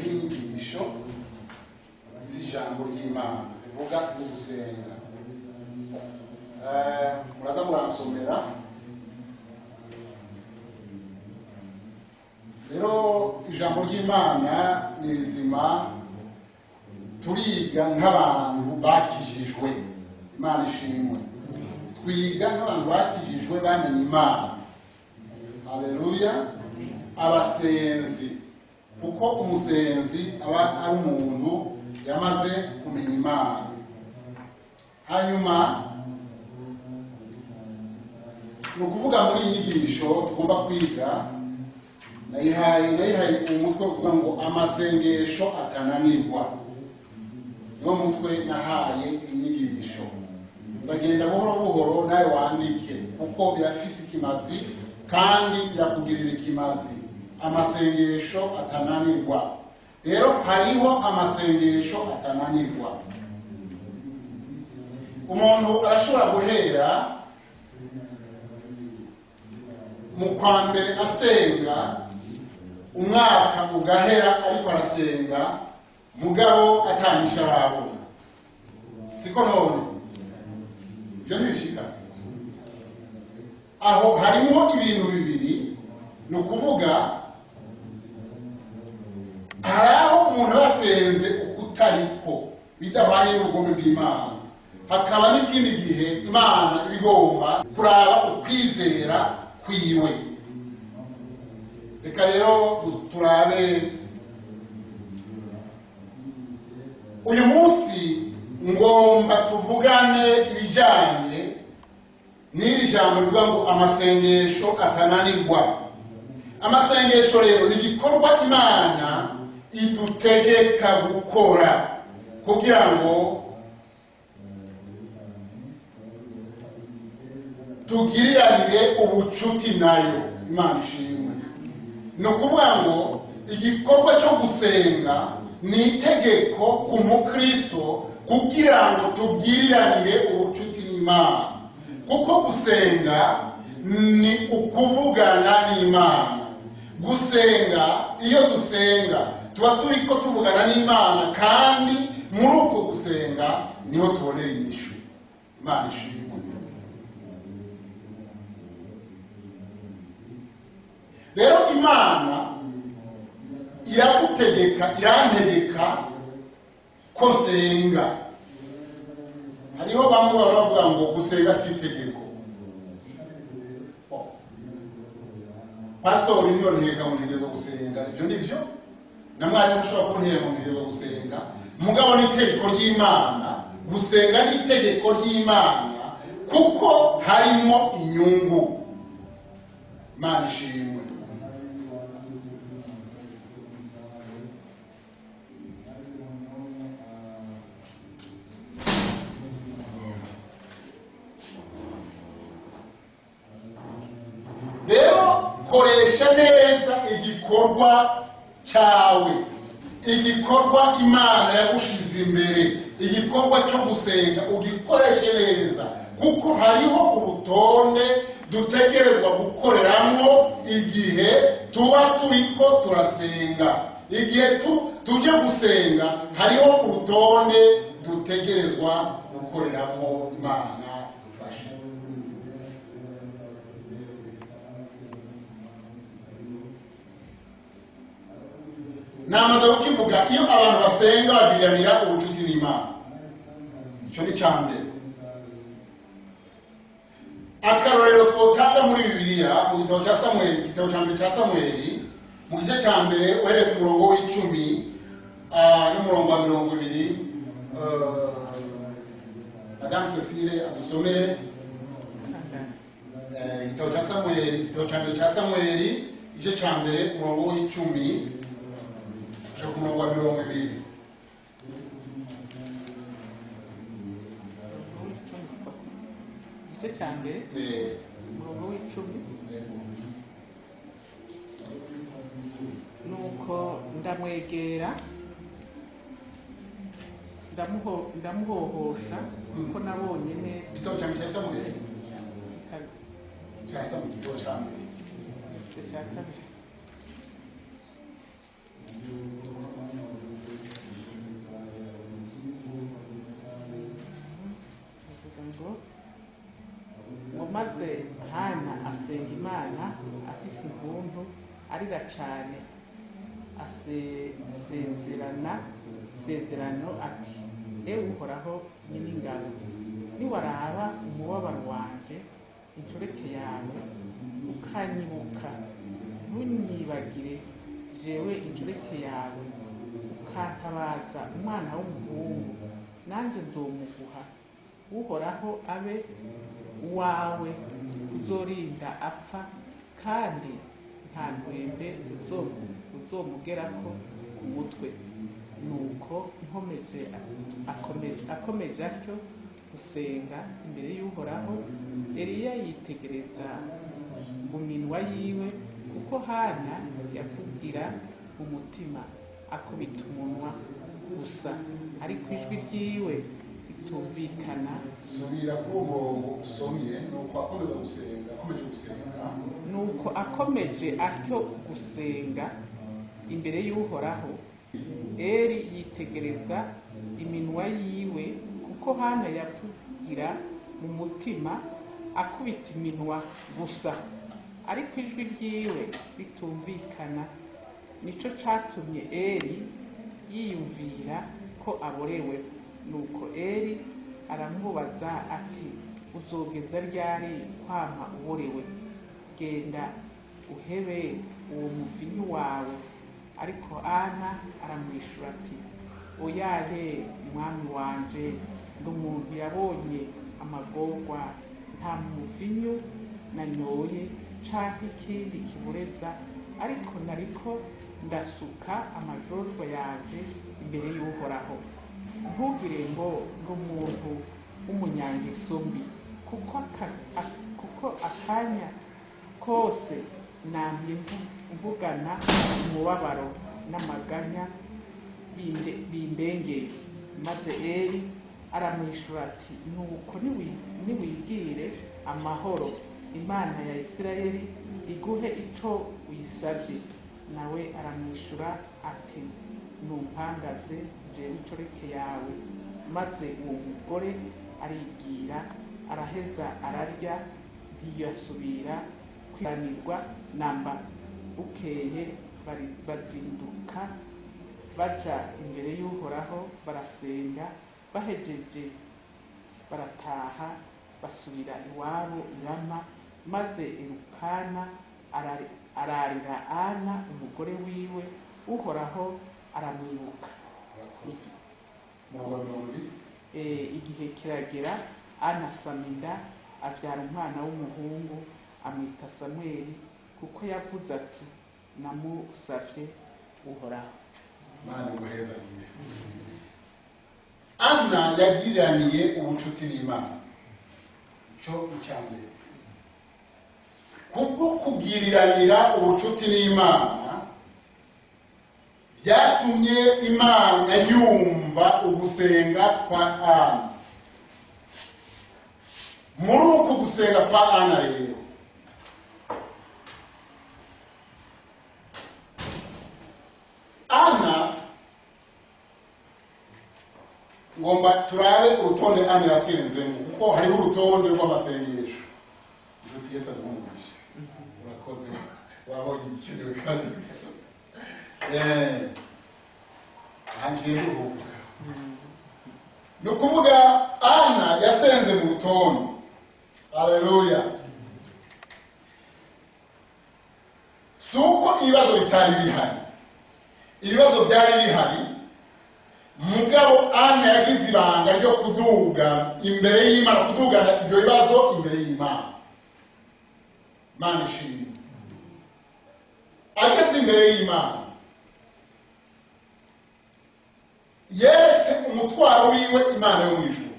n'inyigisho z'ijambo ry'Imana zivuga gusenga. Muraza muransomera. Rero ijambo ry'Imana ni rizima, turiga nk'abantu bakijijwe. Imana ishimwe. Twiga nk'abantu bakijijwe bamenye Imana. Haleluya. Abasenzi, kuko umusenzi aba ari umuntu yamaze kumenya Imana. Hanyuma ni ukuvuga muri iyi nyigisho tugomba kwiga, nayihaye umutwe uvuga ngo amasengesho atananirwa. Niwo mutwe nahaye inyigisho. Ndagenda buhoro buhoro nawe wandike, kuko birafise ikimazi kandi birakugirira ikimazi. Amasengesho atananirwa. Rero hariho amasengesho atananirwa. Umuntu arashobora guhera mu kwa mbere asenga, umwaka ugahera ariko arasenga, mugabo atanyisha arabona. Siko none ibyo ntibishika. Aho harimo ibintu bibiri. Ni ukuvuga hari aho umuntu aba asenze ukutariko bidahwanye n'ubugome bw'Imana, hakaba n'ikindi gihe Imana ibigomba kuraba ukwizera kwiwe. Reka rero turabe uyu munsi ngomba tuvugane ibijyanye n'iri jambo rivuga ngo amasengesho atananirwa. Amasengesho rero ni igikorwa Imana idutegeka gukora kugira ngo tugiriranire ubucuti nayo. Imana ishimwe. Ni ukuvuga ngo igikorwa cyo gusenga ni itegeko ku mukristo kugira ngo tugiriranire ubucuti n'Imana, kuko gusenga ni ukuvugana n'Imana. Gusenga, iyo dusenga tuba turiko tuvugana n'Imana, kandi muri uko gusenga niho tubonera inyishu. Imana ishimwe. Rero Imana iragutegeka, irantegeka ko nsenga. Hariho bamwe baravuga ngo gusenga si itegeko. Pastor niyo ntega mu ntegerezo gusenga, ibyo nivyo na mwarimu ushobora kuntera mu ntegerezo gusenga, mugabo ni itegeko ry'Imana. Gusenga ni itegeko ry'Imana kuko harimo inyungu. Imana ishimwe. Rero koresha neza igikorwa cyawe, igikorwa Imana yagushize imbere, igikorwa cyo gusenga ugikoreshe neza, kuko hariho urutonde dutegerezwa gukoreramo igihe tuba turiko turasenga. Igihe tujye gusenga hariho urutonde dutegerezwa gukoreramo. Imana idufashe. Namaze kukivuga, iyo abantu basenga bagiriranira ubucuti n'Imana. Icyo ni cyambere. Akarorero twotanga muri Bibiliya mu gitabo cya Samueli, igitabo cya mbere cya Samueli, mu gice cya mbere uhereye ku murongo w'icumi n'umurongo wa 20. Madame Cecile adusomere igitabo cya Samueli, igitabo cya mbere cya Samueli, igice cya mbere umurongo w'icumi ku murongo wa 20. Igice cya mbere umurongo w'icumi. Nuko ndamwegera ndamuhohosha kuko nabonye neza. Igitabo cya mbere cya Samueli cya Samueli, igitabo cya mbere cya kabiri. Ararira cane, asezerana isezerano ati: "Ewe Uhoraho Nyen'ingabo, niwaraba umubabaro wanje, inshoreke yawe, ukanyibuka, ntunyibagire jewe inshoreke yawe, ukantabaza umwana w'umuhungu, nanjye nzomuguha, Uhoraho abe uwawe uzorinda apfa, kandi nta rwembe ruzomugerako ku mutwe." Nuko nkomeje akomeje atyo gusenga imbere y'Uhoraho, Eliya yitegereza mu minwa yiwe, kuko Hana yavugira mu mutima akubita umunwa gusa, ariko ijwi ryiwe ritumvikana. Subira kuri uwo murongo usomye. Nuko akomeza gusenga, akomeje gusenga. Nuko akomeje atyo gusenga imbere y'Uhoraho, Eli yitegereza iminwa yiwe, kuko Hana yavugira mu mutima akubita iminwa gusa, ariko ijwi ryiwe ritumvikana. Nico catumye Eli yiyumvira ko aborewe. Nuko Eli aramubaza ati: "Uzogeza ryari kwama uborewe? Genda uhebe uwo muvinyu wawe." Ariko Ana aramwishura ati: "Oyahe, mwami wanje, ndi umuntu yabonye amagorwa, nta muvinyu nanyoye canke ikindi kibureza, ariko nariko ndasuka amajojwa yanje imbere y'Uhoraho. Ntugire ngo ndi umuntu w'umunyangeso mbi, kuko akanya kose namye mvugana umubabaro n'amaganya bindengeye." Maze Eli aramwishura ati: "Nuko niwibwire amahoro, Imana ya Isirayeli iguhe ico uyisabye." Nawe aramwishura ati: "Numpangaze jewe inshoreke yawe." Maze uwo mugore arigira, araheza ararya, ntiyasubira kwiranirwa namba. Bukeye bazinduka baja imbere y'Uhoraho, barasenga. Bahejeje barataha, basubira iwabo i Rama. Maze Elukana ararira Ana umugore wiwe, Uhoraho aramwibuka. Urakoze. Umurongo wa 20. Igihe kiragera, Ana asama inda, abyara umwana w'umuhungu, amwita Samweli, kuko yavuze ati: "Namusavye Uhoraho." Imana iguhezagire. Ana yagiraniye ubucuti n'Imana, ico icya mbere. Kubwo kugiriranira ubucuti n'Imana byatumye Imana yumva ugusenga kwa Ana. Muri uku gusenga kwa Ana rero, Ana, ngomba turabe urutonde Ana yasenzemo, kuko hariho urutonde rw'amasengesho. Inshuti, Yesu aguhumurishe. Urakoze, wabonye igikenewe kabisa. Ngiye nduhuka. Ni ukuvuga Ana yasenze mu rutonde. Haleluya! Si uko ibibazo bitari bihari, ibibazo byari bihari, mugabo Ana yagize ibanga ryo kuduga imbere y'Imana, kudugana ibyo bibazo imbere y'Imana. Imana ishimwe. Ageze imbere y'Imana, yeretse umutwaro wiwe Imana yo mu ijuru.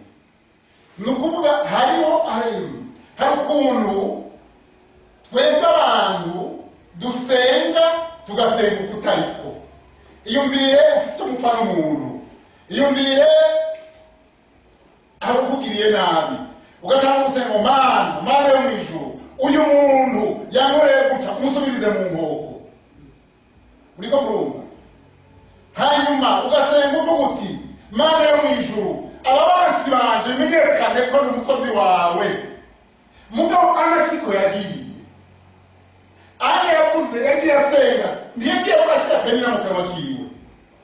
Ni ukuvuga hariho hari ukuntu twebwe abantu dusenga, tugasenga ukutariko. Iyumvire ufite umupfa n'umuntu, iyumvire hari ukugiriye nabi, ugatanga gusenga: "Mana, Mana yo mu ijuru, uyu muntu yankoreye gutya, umusubirize mu nkoko." Uriko murumva? Hanyuma ugasenga uvuga uti: "Mana yo mu ijuru, aba bansi banje bimenyekane ko ni umukozi wawe." Mugabo Ana siko yagiye. Ana yavuze yavuze, yagiye asenga, ntiyagiye ashyira Penina mu kanwa kiwe.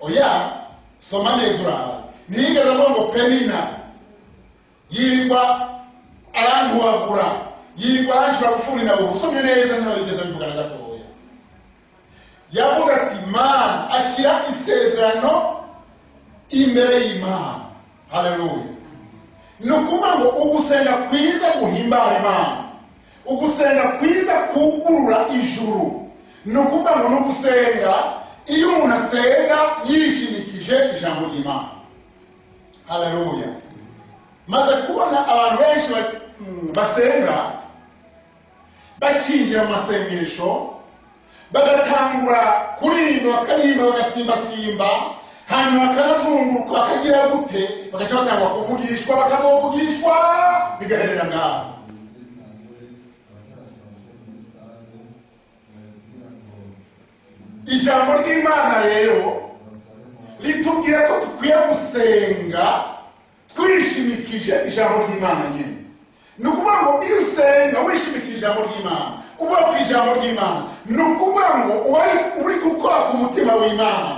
Oya, soma neza urabe. Ntiyigeze avuga ngo Penina yirirwa arantuwagura, yirirwa arancura gufuni na buhoro. Usomye neza ntiyigeze abivuga na gatoya. Yavuze ati Mana, ashyira isezerano imbere y'Imana. Haleluya. Ni ukuvuga ngo ugusenga kwiza guhimbara Imana, ugusenga kwiza kugurura ijuru. Ni ukuvuga ngo no gusenga, iyo umuntu asenga yishimikije ijambo ry'Imana. Haleluya. Maze kubona abantu benshi basenga bakinjira mu masengesho, bagatangura kuririmba, bakaririmba, bagasimbasimba, hanyuma bakanazunguruka, bakagira gute, bagaca batangwa kuvugishwa, bakazovugishwa, bigaherera ngaho. Ijambo ry'Imana rero ritubwira ko dukwiye gusenga twishimikije ijambo ry'Imana nyine. Ni ukuvuga ngo iyo usenga wishimikije ijambo ry'Imana, uvuga ku ijambo ry'Imana, ni ukuvuga ngo uba uri gukora ku mutima w'Imana.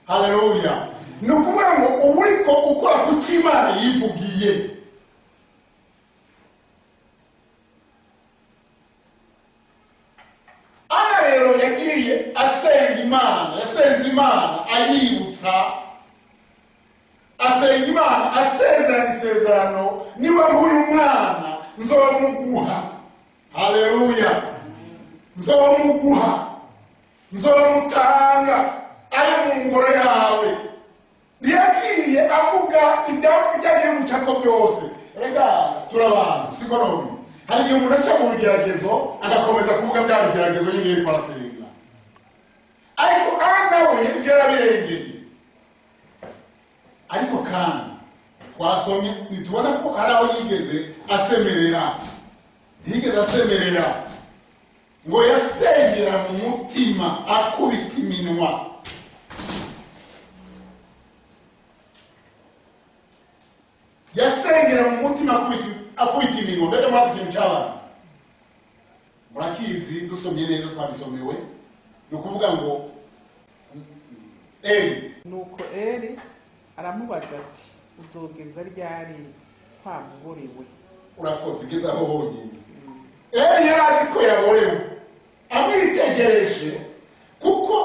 Haleluya. Ni ukuvuga ngo uba uri ukora ku cyo Imana yivugiye. Ana rero yagiye asenga Imana, yasenze Imana ayibutsa, asenga Imana asezerana isezerano, niba nk'uyu mwana nzomuguha. Haleluya. Nzomuguha, nzomutanga ayo mu ngoro yawe. Ntiyagiye avuga ibyagiye gucako byose. Rega turabantu, siko none. Hari igihe umuntu aca mu bigeragezo agakomeza kuvuga bya bigeragezo nyine yariko arasenga, ariko Ana we ibyo yarabirengeye. Ariko kandi twasomye ntitubona ko hari aho yigeze asemerera. Ntiyigeze asemerera ngo yasengera mu mutima akubita iminwa. Yasengera mu mutima akubita iminwa. Mbega murazi ikintu cyabaye? Murakizi, dusomye neza twabisomewe. Ni ukuvuga ngo Eli. Nuko Eli aramubaza ati uzogeza ryari kwamuborewe? Urakoze, geza aho honyine. Eli yari azi ko yaborewe, amwitegereje, kuko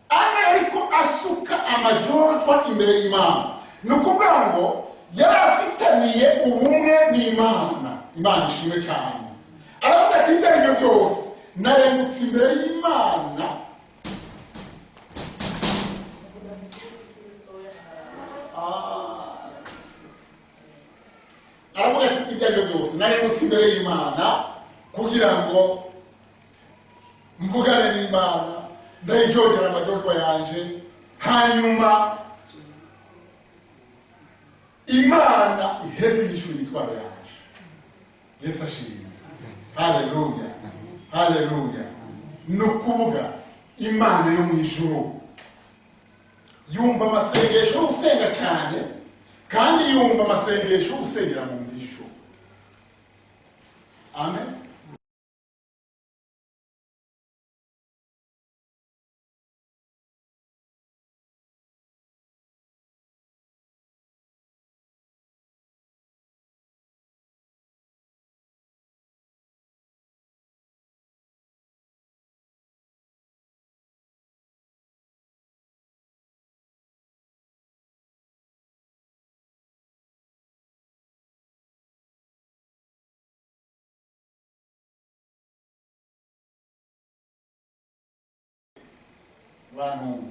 Ana yariko asuka amajojwa imbere y'Imana. Ni ukuvuga ngo yari afitaniye ubumwe n'Imana. Imana ishimwe cyane. Aravuga ati ibyo aribyo byose narengutse imbere y'Imana. Aravuga ati ibyo aribyo byose narengutse imbere y'Imana kugira ngo mvugane n'Imana, ndayijojera amajojwa yanje, hanyuma Imana iheze inyishu imitwaro yanje. Yesu ashimwe. Haleluya. Haleluya. Ni ukuvuga Imana yo mu ijuru yumva amasengesho yo gusenga cyane, kandi yumva amasengesho yo gusengera mu mpisho. Amen. Bantu